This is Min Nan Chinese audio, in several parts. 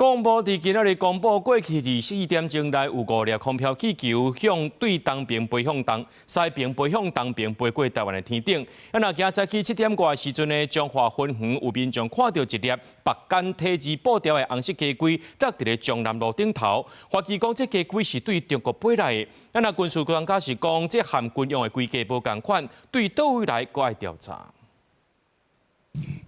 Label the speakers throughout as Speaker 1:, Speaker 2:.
Speaker 1: 國防部佇今仔日公布，過去24點鐘內有五粒空飄氣球向對東邊飛向東西邊飛向東邊飛過台灣的天頂。啊，若今早起7點外的時陣呢，彰化芬園有民眾看著一粒白簡體字布條的紅色雞胿落佇咧彰南路頂頭，懷疑講這雞胿是對中國飛來的。啊，若軍事專家是講，這和軍用的規格無仝款，對佗位來閣愛調查。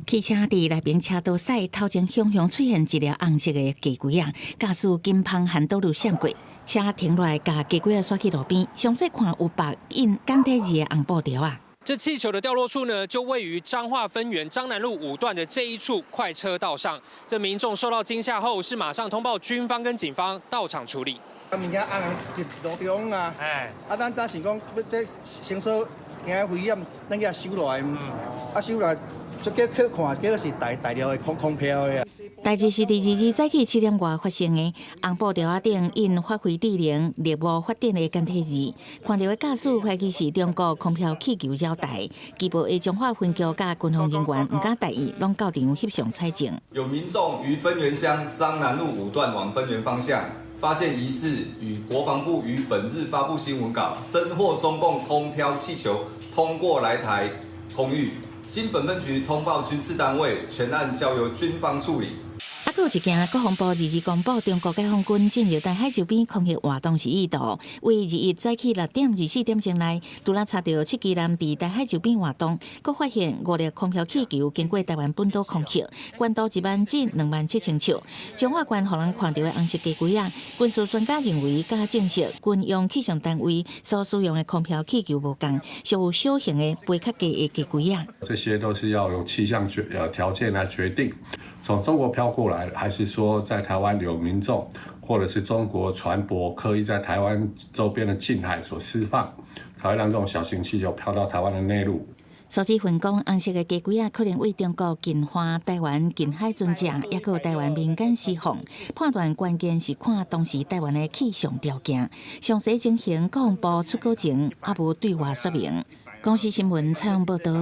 Speaker 2: 汽車佇內爿車道駛，頭前雄雄出現一粒紅色的雞胿仔，駕駛緊紡環島路閃過，車停落來，共雞胿仔徙去路邊，詳細看有白印簡體字的紅布條仔。
Speaker 3: 這氣球的掉落處呢，就位於彰化芬園彰南路5段的這一處快車道上。這民眾受到驚嚇後，是馬上通報軍方跟警方到場處理。
Speaker 4: 啊，物件紅佇路中啊，啊，咱早想講欲這行車驚危險，咱共收落來，啊收落來。這結去看，結果是大大粒的空空飄的啊！
Speaker 2: 代誌是佇22早起7點外發生的，紅布條仔頂印發揮智能、力無發展的簡體字，看著的駕駛懷疑是中國空飄氣球擾台，機報的彰化分局佮軍方人員毋敢大意，攏到場翕相採證。
Speaker 5: 有民眾於芬園鄉彰南路5段往芬園方向，發現疑似與國防部於本日發布新聞稿，偵獲中共空飄氣球通過來台空域。經本分局通報軍事單位，全案交由軍方處理。
Speaker 2: 啊，閣有一件，國防部22公布，中國解放軍進入台海周邊空域活動是意圖，為21早起6點24點鐘內，拄仔查著七機艦佇台海周邊活動，閣發現五粒空飄氣球經過台灣本島空域，高度1萬至27,000尺。彰化縣予人看著的紅色雞胿仔，軍事專家認為，佮證實軍用氣象單位所使用的空飄氣球無仝，屬有小型的飛較低的雞胿仔。
Speaker 6: 這些都是要用氣象決條件來決定，從中國飄過來，還是說在台灣有民眾，或者是中國船舶刻意在台灣周邊的近海所釋放，才會讓這種小型氣球飄到台灣的內陸。
Speaker 2: 蘇志芬講，紅色的雞胿仔可能對中國近岸台灣近海船隻，抑閣台灣民間釋放。判斷關鍵是看當時台灣的氣象條件，詳細情形國防部出稿前猶無對外說明。公視新聞採訪報導。